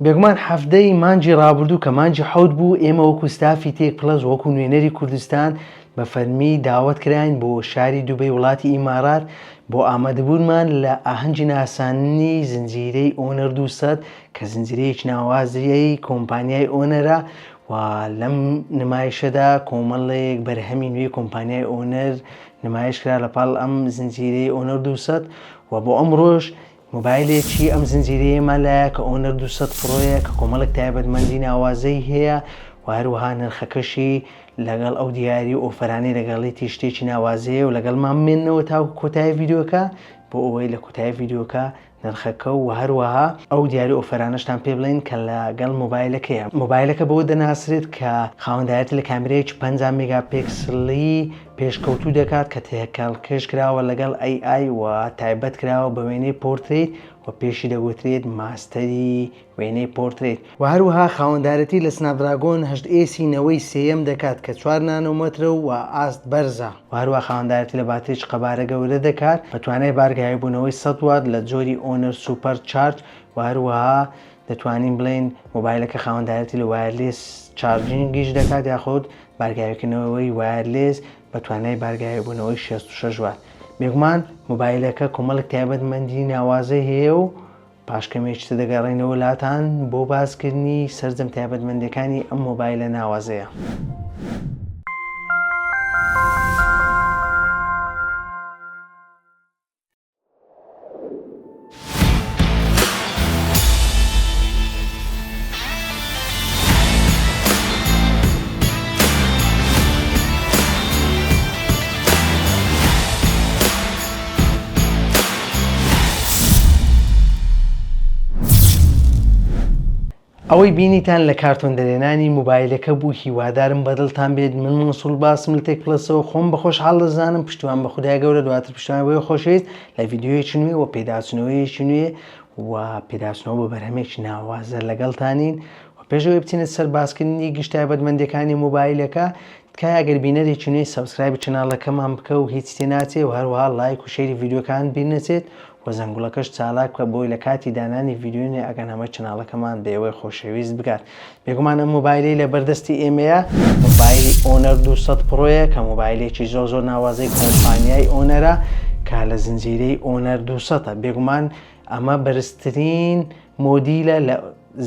بێگومان حەڤدەی مانگی ڕابردوو کە مانگی حەوت بوو ئێمە وەکو ستافی تێک پڵەس وەکو نوێنەری کوردستان بە فەرمی داوەت کراین بۆ شاری دوبەی وڵاتی ئیمارات بۆ ئامادەبوونمان لە ئاهەنگی ناساندنی زنجیرەی ئۆنەر 200 کە زنجیرەیەکی ناوازەی کۆمپانیای ئۆنەرە و لەم نمایشەدا کۆمەڵێک بەرهەمی نوێی کۆمپانیای ئۆنەر نمایش کرا لە پاڵ ئەم زنجیرەی ئۆنەر 200 و بۆ ئەمڕۆش مۆبایلێکی ئەم زنجیرەیەمان لایە کە ئۆنەر 200 پرۆیە کە کۆمەڵێک تایبەتمەندی ناوازەی هەیە و هەروەها نرخەکەشی لەگەڵ ئەو دیاری و ئۆفەرانەی لەگەڵیتی شتێکی ناوازەیە و لەگەڵمان بمێنەوە تاوەکو کۆتایی ڤیدیۆکە بۆ ئەوەی لە کۆتایی ڤیدیۆکە نرخەکە و هەروەها ئەو دیاری ئۆفەرانەشتان پێ بڵێین کە لەگەڵ مۆبایلەکەیە. مۆبایلەکە بەوە دەناسرێت کە خاوەندارێتی لە کامێرایەکی 50 مێگاپێکسڵی پێشکەوتوو دەکات کە تێکەڵکێش کراوە لەگەڵ AI و تایبەت کراوە بە وێنەی پۆرترەیت و پێشی دەگوترێت ماستەری وێنەی پۆرترەیت. و هەروەها خاوەندارێتی لە سناپدراگۆن هەشت ئێسی نەوەی سێیەم دەکات کە چوار نانۆمەترە و ئاست بەرزە. و هەروەها خاوەندارێتی لە باتریی قەبارە گەورە دەکات بە توانای بارگاویبوونەوەی 100 وات لە جۆری ئۆنەر سوپەر چارج و هەروەها دەتوانین بڵێین مۆبایلەکە خاوەندارێتی لە wireless charging یش دەکات یاخود بارگاویکردنەوەی wireless بە توانای بارگاویبوونەوەی 66 وات. بێگومان مۆبایلەکە کۆمەڵێک تایبەتمەندی ناوازەی هەیە و پاش کەمێکی تر دەگەڕێینەوە لاتان بۆ باسکردنی سەرجەم تایبەتمەندیەکانی ئەم مۆبایلە ناوازەیە. ئەوەی بینیتان لە کارتۆن دەرێنانی موبایلەکە بوو هیوادارم بەدڵتان بێت من مەنسوور باسم لە تێک پڵەسەوە خۆم بە خۆشحاڵ دەزانم پشتیوان بە خودای گەورە دواتر پشتیوان بۆیە خۆشەویست لە ڤیدیۆیەکی نوێ و پێداچنەوەیەکی نوێ و پێداچنەوە بە بەرهەمێکی ناوازە لەگەڵتانین و پێشەوەی بچینە سەر باسکردنی گشت تایبەتمەندیەکانی مۆبایلەکە تکایە ئەگەر بینەرێکی نوێی subscribe ی channel ەکەمان بکە و هیچ تێ ناچێ و هەروەها لایک و share ی ڤیدیۆکانت بیر نەچێت و زەنگوڵەکەش چالاک بکە بۆی لە کاتی دانانی ڤیدیۆی نوێ ئاگانامەی channel ەکەمان بە ئێوەی خۆشەویست بگات. بێگومان ئەم مۆبایلەی لە بەردەستی ئێمەیە مۆبایلی ئۆنەر 200 پرۆیە کە مۆبایلێکی زۆر زۆر ناوازەی کۆمپانیای ئۆنەرە کە لە زنجیرەی ئۆنەر 200 بێگومان ئەمە بەرزترین مۆدیلە لە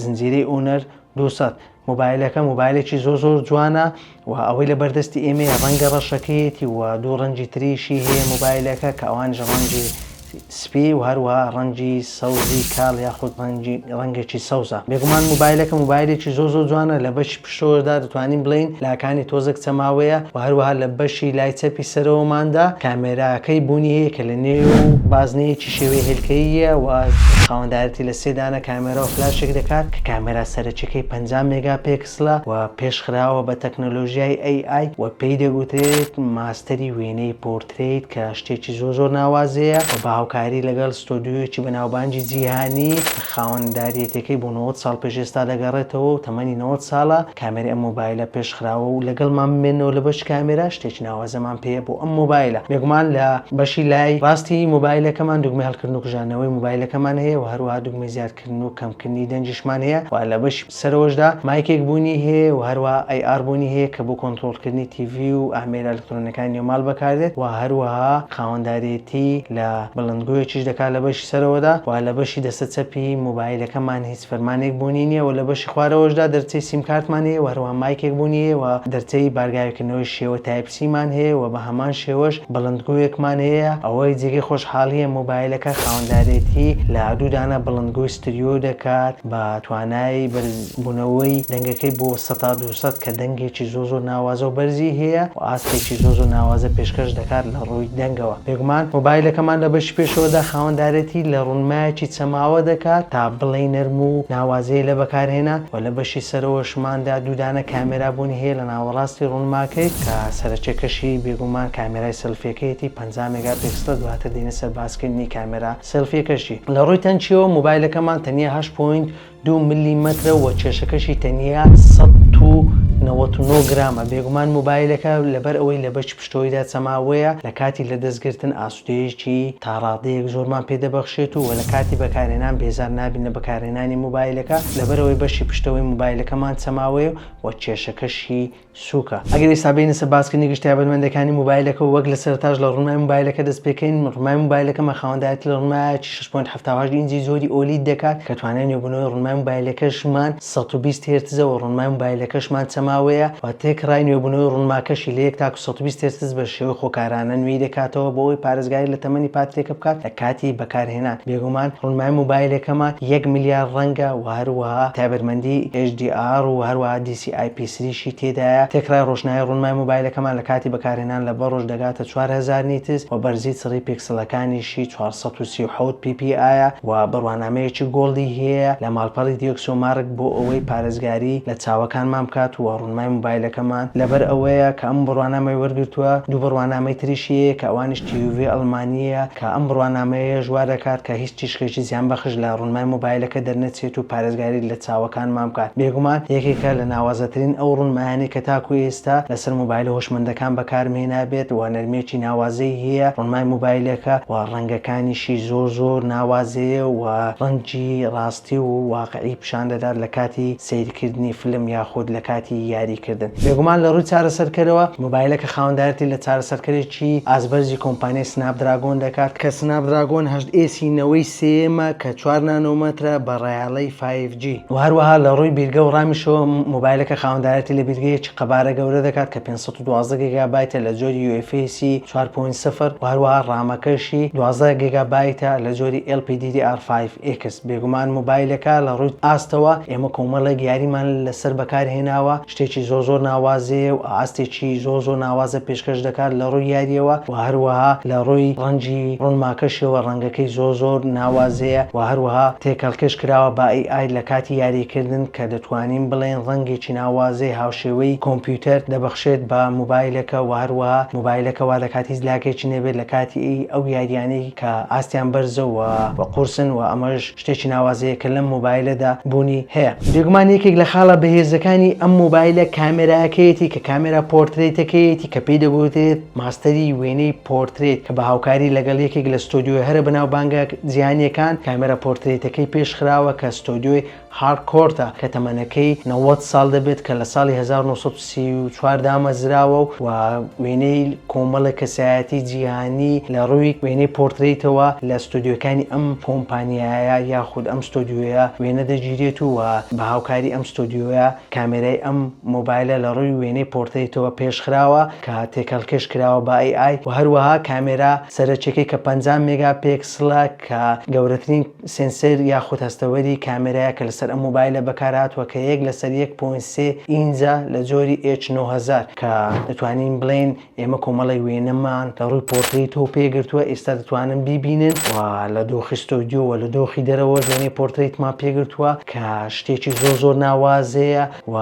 زنجیرەی ئۆنەر 200 مۆبایلەکە مۆبایلێکی زۆر زۆر جوانە و ئەوەی لە بەردەستی ئێمەیە ڕەنگە ڕەشەکەیەتی و دوو ڕەنگی تریشی هەیە مۆبایلەکە کە ئەوانیش ڕەنگی سپی و هەروەها ڕەنگی سەوزی کاڵ یاخود ڕەنگی ڕەنگێکی سەوزە. بێگومان مۆبایلەکە مۆبایلێکی زۆر زۆر جوانە لە بەشی پشتەوەشدا دەتوانین بڵێین لاکانی تۆزێک چەماوەیە و هەروەها لە بەشی لای چەپی سەرەوەماندا کامێراکەی بوونی هەیە کە لە نێو بازنەیەکی شێوەی هێلکەییە و خاوەندارێتی لە سێ دانە کامێرا و فلاشێک دەکات کە کامێرا سەرەکیەکەی 50 مێگا پێکسلە و پێشخراوە بە تەکنەلۆژیای AI و پێی دەگوترێت ماستەری وێنەی پۆرترەیت کە شتێکی زۆر زۆر ناوازەیە و بە هاوکاری لەگەڵ ستۆدیۆیەکی بەناوبانگی جیهانی کە خاوەنداریەتیەکەی بۆ 90 ساڵ پێش ئێستا دەگەڕێتەوە و تەمەنی 90 ساڵە کامێرەی ئەم مۆبایلە پێشخراوە و لەگەڵمان بمێنەوە لە بەشی کامێرا شتێکی ناوازەمان پێیە بۆ ئەم مۆبایلە بێگومان لە بەشی لای ڕاستی مۆبایلەکەمان دوگمەی هەڵکردن و کوژاندنەوەی مۆبایلەکەمان هەیە و هەروەها دوگمەی زیادکردن و کەمکردنی دەنگیشمان هەیە و لە بەشی سەرەوەشدا مایکێک بوونی هەیە و هەروەها IR بوونی هەیە کە بۆ کۆنترۆڵکردنی تیڤی و ئامێرە ئەلکترۆنیەکانی نێو ماڵ بەکاردێت و هەروەها خاوەندارێتی لە بڵندگۆیەکیش دەکات لە بەشی سەرەوەدا و لە بەشی دەستە چەپی مۆبایلەکەمان هیچ فەرمانێک بوونی نییە و لە بەشی خوارەوەشدا دەرچەی سیم کارتمان هەیە و هەروەها مایکێک بوونی هەیە و دەرچەی بارگاویکردنەوەی شێوە type C مان هەیە و بە هەمان شێوەش بڵندگۆیەکمان هەیە، ئەوەی جێگەی خۆشحاڵییە مۆبایلەکە خاوەندارێتی لە دوو دانە بڵندگۆی ستریۆ دەکات بە توانای بەرزبوونەوەی دەنگەکەی بۆ 200% کە دەنگێکی زۆر زۆر ناوازە و بەرزی هەیە و ئاستێکی زۆر زۆر ناوازە پێشکەش دەکات لە ڕووی دەنگەوە. بێگومان مۆبایلەکەمان لە بەشی پێشەوەدا خاوەندارێتی لە ڕوونمایەکی چەماوە دەکات تا بڵێی نەرم و ناوازەیە لە بەکارهێنان و لە بەشی سەرەوەشماندا دوو دانە کامێرا بوونی هەیە لە ناوەڕاستی ڕوونماکەی کە سەرەکیەکەشی بێگومان کامێرای سێڵفیەکەیەتی 50 مێگا پێکسلە دواتر دێینە سەر باسکردنی کامێرا سێڵفیەکەشی. لە ڕووی تەنکیەوە مۆبایلەکەمان تەنیا 8.2 ملیمەترە و کێشەکەشی تەنیا 100. 99 گرامە. بێگومان مۆبایلەکە لەبەر ئەوەی لە بەشی پشتەوەیدا چەماوەیە لە کاتی لەدەستگرتن ئاسوودەیەکی تاڕادەیەک زۆرمان پێ دەبەخشێت و لە کاتی بەکارهێنان بێزار نابین لە بەکارهێنانی مۆبایلەکە لەبەرئەوەی بەشی پشتەوەی مۆبایلەکەمان چەماوەیە و کێشەکەشی سوکە. ئەگەر ئێستا بێینە سەر باسکردنی گشت تایبەتمەندەکانی مۆبایلەکە و وەک لە سەرەتاش لە ڕوونمای مۆبایلەکە دەست پێکەین، ڕوونمای مۆبایلەکەمان خاوەندارێتی لە ڕوونمایەکی 6.78 ئینجی جۆری OLED دەکات کە توانای نوێبوونەوەی ڕوونمای مۆبایلەکەشمان 120 هێرتزە و ڕوونمای مۆبایلەکەشمان چەماوەیە و تێکڕای نوێبوونەوەی ڕوونماکەشی لە یەک تاکو 120 هێرتز بە شێوەی خۆکارانە نوێی دەکاتەوە بۆ ئەوەی پارێزگاری لە تەمەنی پاتریەکە بکات لە کاتی بەکارهێنان. بێگومان ڕوونمای مۆبایلەکەمان یەک ملیار ڕەنگە و هەروەها تایبەتمەندی HDR و هەروەها DCI-P3 شی تێدایە، تێکڕای ڕۆشنایی ڕوونمای مۆبایلەکەمان لە کاتی بەکارهێنان لە بەڕۆژ دەگاتە 4000 nits و بەرزی چڕی پیکسڵەکانیشی 437 PPI ە و بڕوانامەیەکی Gold ی هەیە لە ماڵپەڕی DxOMark بۆ ئەوەی پارێزگاری لە چاوەکانمان بکات و ڕوونمای مۆبایلەکەمان لەبەر ئەوەیە کە ئەم بڕوانامەی وەرگرتووە دوو بڕوانامەی تریشی هەیە کە ئەوانیش TÜV ئەڵمانییە کە ئەم بڕوانامەیەش وا دەکات کە هیچ تیشکێکی زیانبەخش لە ڕوونمای مۆبایلەکە دەرنەچێت و پارێزگاری لە چاوەکانمان بکات. بێگومان یەکێکە لە ناوازەترین ئەو ڕوونمایانەی کە تاکو ئێستا لەسەر مۆبایلە هۆشمەندەکان بەکارم هێنابێت و نەرمییەکی ناوازەی هەیە ڕوونمای مۆبایلەکە و ڕەنگەکانیشی زۆر زۆر ناوازەیە و ڕەنگی ڕاستی و واقعی پیشان دەدات لە کاتی سەیرکردنی فلم یاخود لە کاتی یاریکردن. بێگومان لە ڕووی چارەسەرکەرەوە مۆبایلەکە خاوەندارێتی لە چارەسەرکەرێکی ئاستبەرزی کۆمپانیای Snapdragon دەکات، کە Snapdragon هەشت S ی نەوەی سێیەمە کە چوار نانۆمەترە بە ڕایەڵەی five G. وە هەروەها لە ڕووی بیرگە و ڕامیشەوە مۆبایلەکە خاوەندارێتی لە بیرگەیەکی قەبارە گەورە دەکات کە 512 گێگابایتە لە جۆری UFS 4.0 و هەروەها ڕامەکەشی 12 گێگابایتە لە جۆری LPDDR5X. بێگومان مۆبایلەکە لە ڕووی ئاستەوە ئێمە کۆمەڵێک یاریمان لەسەر بەکارهێناوە، شتێکی زۆر زۆر ناوازەیە و ئاستێکی زۆر زۆر ناوازە پێشکەش دەکات لە ڕووی یاریەوە و هەروەها لە ڕووی ڕەنگی ڕوونماکەشیەوە ڕەنگەکەی زۆر زۆر ناوازەیە و هەروەها تێکەڵکێش کراوە بە AI لە کاتی یاریکردن کە دەتوانین بڵێین ڕەنگێکی ناوازەی هاوشێوەی کۆمپیوتەر دەبەخشێت بە مۆبایلەکە و هەروەها مۆبایلەکە وا دەکات هیچ lag ێکی نەبێت لە کاتی ئەو یاریانەی کە ئاستیان بەرزە و قورسن و ئەمەش شتێکی ناوازەیە کە لەم مۆبایلەدا بوونی هەیە. بێگومان یەکێک لە خاڵە بەهێزەکانی ئەم مۆبایلە کامێراکەیەتی کە کامێرا portrait ەکەیەتی کە پێی دەگوترێت ماستەری وێنەی پۆرترێت کە بە هاوکاری لەگەڵ یەکێک لە ستۆدیۆ هەرە بەناوبانگە جیهانیەکان کامێرا پۆرترێتەکەی پێشخراوە کە ستۆدیۆی Harcourt ە کە تەمەنەکەی 90 ساڵ دەبێت کە لە ساڵی 1934 دامەزراوە و وێنەی کۆمەڵێک کەسایەتی جیهانی لە ڕووی وێنەی پۆرترەیتەوە لە ستۆدیۆکانی ئەم کۆمپانیایە یاخود ئەم ستۆدیۆیە وێنە دەگیرێت و بە هاوکاری ئەم ستۆدیۆیە کامێرای ئەم مۆبایلە لە ڕووی وێنەی پۆرترەیتەوە پێشخراوە کە تێکەڵکێش کراوە بە AI و هەروەها کامێرا سەرەکیەکەی کە 50 مێگا پێکسلە کە گەورەترین sensor یاخود هەستەوەری کامێرایە کە لەسەر ئەم مۆبایلە بەکارهاتووە کە یەک لەسەر یەک point سێ ئینجە لە جۆری H 9000 کە دەتوانین بڵێین ئێمە کۆمەڵێک وێنەمان لە ڕووی پۆرترەیتەوە پێگرتووە ئێستا دەتوانن بیبینن و لە دۆخی ستۆدیۆ و لە دۆخی دەرەوەش وێنەی پۆرترەیتمان پێگرتووە کە شتێکی زۆر زۆر ناوازەیە و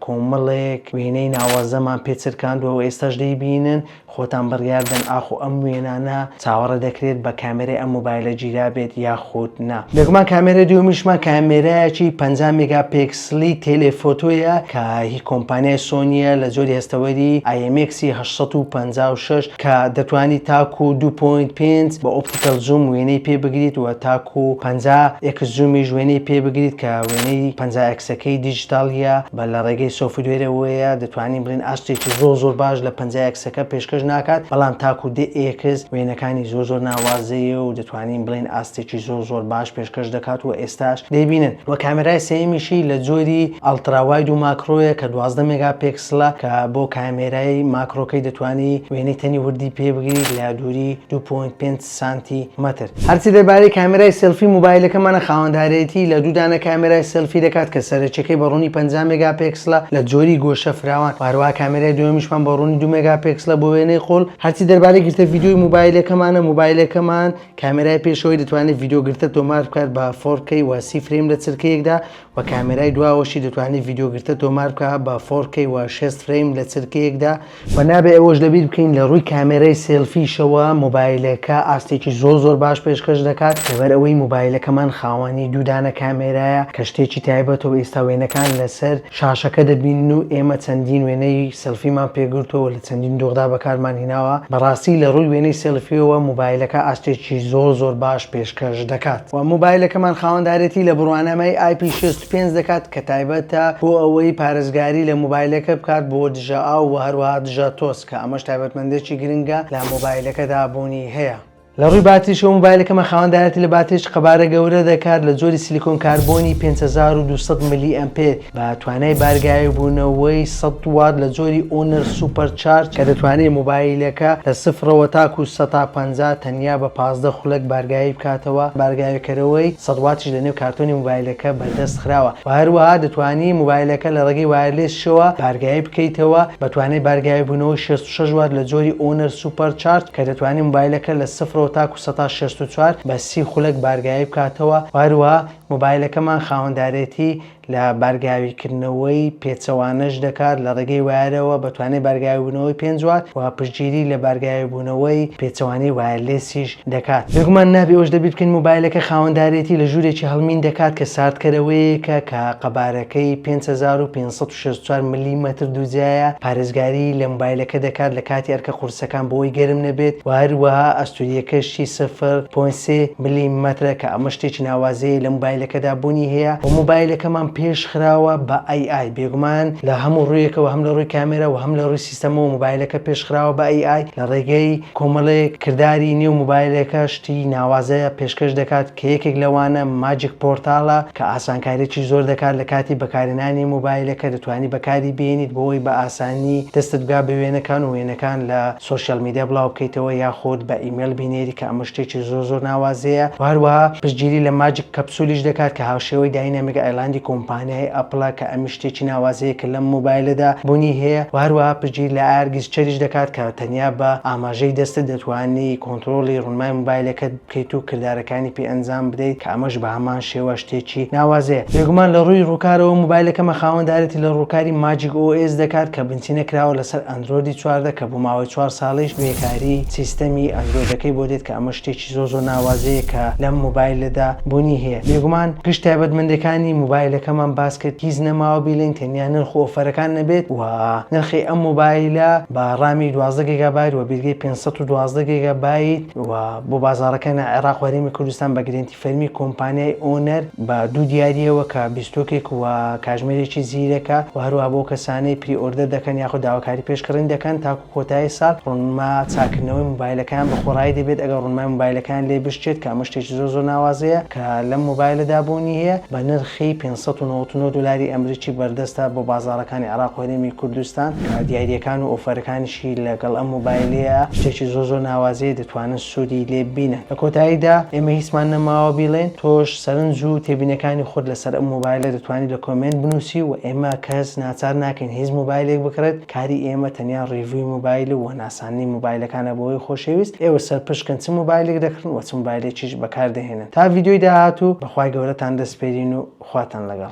کۆمەڵێک وێنەی ناوازەمان پێ چرکاندووە و ئێستاش دەیبینن خۆتان بڕیار دەن ئاخۆ ئەم وێنانە چاوەڕێ دەکرێت بە کامێرای ئەم مۆبایلە گیرابێت یاخود نا. بێگومان کامێرای دووەمیشمان کامێرایەکی 50 مێگا پێکسلی telephoto یە کە هی کۆمپانیای سۆنیە لە جۆری هەستەوەری IMX 856 کە دەتوانی تاکو 2.5 بە optical zoom وێنەی پێ بگریت و تاکو 50 X zoom یش وێنەی پێ بگریت کە وێنەی 50 X ەکەی دیجیتاڵیە بە لە ڕێگەی software ەوەیە دەتوانین بڵێین ئاستێکی زۆر زۆر باش لە 50 X ەکە پێشکەش ناکات بەڵام تاکو دە X وێنەکانی زۆر زۆر ناوازەیە و دەتوانین بڵێین ئاستێکی زۆر زۆر باش پێشکەش دەکات و ئێستاش دەیبینن و کامێرای سێیەمیشی لە جۆری ultra wide و macro یە کە 12 مێگا پێکسلە کە بۆ کامێرای macro کەی دەتوانی وێنەی تەنی وردی پێ بگریت لە دووری 2.5 سانتی مەتر. هەرچی دەربارەی کامێرای سێلفی مۆبایلەکەمانە خاوەندارێتی لە دوو دانە کامێرای سێلفی دەکات کە سەرەکیەکەی بە ڕوونی 50 مێگا پێکسلە لە جۆری گۆشە فراوان و هەروەها کامێرای دووەمیشمان بە ڕوونی دوو مێگا پێکسلە بۆ وێنەی قوڵ. هەرچی دەربارەی گرتە ڤیدیۆی مۆبایلەکەمانە مۆبایلەکەمان کامێرای پێشەوەی دەتوانێت ڤیدیۆ گرتە تۆمار بکات بە 4K و 30 frame لە چرکەیەکدا و کامێرای دواوەشی دەتوانێت ڤیدیۆ گرتە تۆمار بکات بە 4K و 60 frame لە چرکەیەکدا و نابێ ئەوەش لەبیر بکەین لە ڕووی کامێرای سێلفیشەوە مۆبایلەکە ئاستێکی زۆر زۆر باش پێشکەش دەکات لەبەر ئەوەی مۆبایلەکەمان خاوەنی دوو دانە کامێرایە کە شتێکی تایبەتە و ئێستا وێنەکان لەسەر شاشەکە دەبین. دەبینن و ئێمە چەندین وێنەی سێڵفیمان پێگرتووە و لە چەندین دۆخدا بەکارمان هیناوە، بەڕاستی لە ڕووی وێنەی سێڵفیەوە مۆبایلەکە ئاستێکی زۆر زۆر باش پێشکەش دەکات. وە مۆبایلەکەمان خاوەندارێتی لە بڕوانامەی IP 65 دەکات کە تایبەتە بۆ ئەوەی پارێزگاری لە مۆبایلەکە بکات بۆ دژە ئاو و هەروەها دژە تۆز کە ئەمەش تایبەتمەندێکی گرنگە لە مۆبایلەکەدا بوونی هەیە. لە ڕووی باتریشەوە مۆبایلەکەمان خاوەندارێتی لە باتریی قەبارە گەورە دەکات لە جۆری سیلیکۆن کاربۆنی 5200 ملی ئەمپێر بە توانای بارگاویبوونەوەی 100 وات لە جۆری Honor Super Charge کە دەتوانێت مۆبایلەکە لە سفرەوە تاکوو 50% تەنیا بە 15 خولەک بارگاوی بکاتەوە، بارگاویکەرەوەی 100 واتیش لە نێو کارتۆنی مۆبایلەکە بەردەست خراوە و هەروەها دەتوانی مۆبایلەکە لە ڕێگەی wireless شەوە بارگاوی بکەیتەوە بە توانای بارگاویبوونەوەی 66 وات لە جۆری Honor Super Charge کە دەتوانێت مۆبایلەکە لە سفرەوە تاکو 64% بە 30 خولەک بارگاوی بکاتەوە و هەروەها مۆبایلەکەمان خاوەندارێتی لە بارگاویکردنەوەی پێچەوانەش دەکات لە ڕێگەی wire ەوە بە توانای بارگاویبوونەوەی 5 وات و پشتگیری لە بارگاویبوونەوەی پێچەوانەی wireless یش دەکات. بێگومان نابێ ئەوەش لەبیر بکەین مۆبایلەکە خاوەندارێتی لە ژوورێکی هەڵمین دەکات کە ساردکەرەوەیەکە کە قەبارەکەی 5564 ملیمەتر دووجایە، پارێزگاری لە مۆبایلەکە دەکات لە کاتی ئەرکە قورسەکان بۆی گەرم نەبێت و هەروەها ئەستورییەکەشی 0.3 ملیمەترە کە ئەمە شتێکی ناوازەیە لە مۆبایلەکەدا بوونی هەیە و مۆبایلەکەمان پێشخراوە بە AI بێگومان لە هەموو ڕوویەکەوە هەم لە ڕووی کامێرا و هەم لە ڕووی سیستەمەوە مۆبایلەکە پێشخراوە بە AI لە ڕێگەی کۆمەڵێک کرداری نێو مۆبایلەکە شتی ناوازە پێشکەش دەکات کە یەکێک لەوانە Magic Portal ە کە ئاسانکاریی زۆر دەکات لە کاتی بەکارهێنانی مۆبایلەکە دەتوانی بەکاری بێنیت بۆ ئەوەی بە ئاسانی دەستت بگات بە وێنەکان و وێنەکان لە social media بڵاو بکەیتەوە یاخود بە ئیمێڵ بینێری کە ئەمە شتێکی زۆر زۆر ناوازەیە و هەروەها پشتگیری لە Magic Capsule یش دەکات کە هاوشێوەی Dynamic Island ی کۆمپانیای ئەپڵە کە ئەمیش شتێکی ناوازەیە کە لەم مۆبایلەدا بوونی هەیە و هەروەها پشتگیری لە AR gesture یش دەکات کە تەنیا بە ئاماژەی دەستت دەتوانی کۆنتڕۆڵی ڕوونمای مۆبایلەکەت بکەیت و کردارەکانی پێ ئەنجام بدەیت کە ئەمەش بە هەمان شێوە شتێکی ناوازەیە. بێگومان لە ڕووی ڕووکارەوە مۆبایلەکەمە خاوەندارێتی لە ڕووکاری Magic OS دەکات کە بنچینە کراوە لەسەر ئەندرۆیدی 14 کە بۆ ماوەی چوار ساڵیش نوێکاری سیستەمی ئەندرۆیدەکەی بۆ دێت کە ئەمە شتێکی زۆر زۆر ناوازەیە کە لەم مۆبایلەدا بوونی هەیە. بێگومان گشت تایبەتمەندیەکانی مۆبایلەکەمان باس کرد هیچ نەماوە بیڵێین تەنیا نرخ و offer ەکان نەبێت و نرخی ئەم مۆبایلە بە ڕامی 12 گیگابایت و بیرگەی 512 گیگابایت و بۆ بازاڕەکانی عێراق و هەرێمی کوردستان بە گرێنتی فەرمی کۆمپانیای ئۆنەر بە دوو دیارییەوە کە بیستۆکێک و کاژمێرێکی زیرەکە و هەروەها بۆ کەسانەی pre-order دەکەن یاخود داواکاری پێشکڕین دەکەن تاکو کۆتایی ساڵ ڕوونما چاککردنەوەی مۆبایلەکەیان بە خۆڕایی دەبێت ئەگەر ڕوونمای مۆبایلەکەیان لێ بشکێت کە ئەمە شتێکی زۆر زۆر ناوازەیە کە لەم مۆبایلەدا بوونی هەیە بە نرخی 599 دۆلاری ئەمریکی بەردەستە بۆ بازاڕەکانی عێراق و هەرێمی کوردستان کە دیارییەکان و offer ەکانیشی لەگەڵ ئەم مۆبایلەیە شتێکی زۆر زۆر ناوازەیە دەتوانن سوودی لێ ببینن. لە کۆتاییدا ئێمە هیچمان نەماوە بیڵێین، تۆش سەرنج و تێبینیەکانی خۆت لەسەر ئەم مۆبایلە دەتوانی لە comment بنووسی و ئێمە کەس ناچار ناکەین هیچ مۆبایلێک بکڕێت، کاری ئێمە تەنیا review ی مۆبایل و ناساندنی مۆبایلەکانە بۆ ئێوەی خۆشەویست، ئێوە سەرپشکن چ مۆبایلێک دەکڕن و چ مۆبایلێکیش بەکاردەهێنن. تا ڤیدیۆی داهاتوو بە خوای گەورەتان دەسپێرین و خواتان لەگەڵ.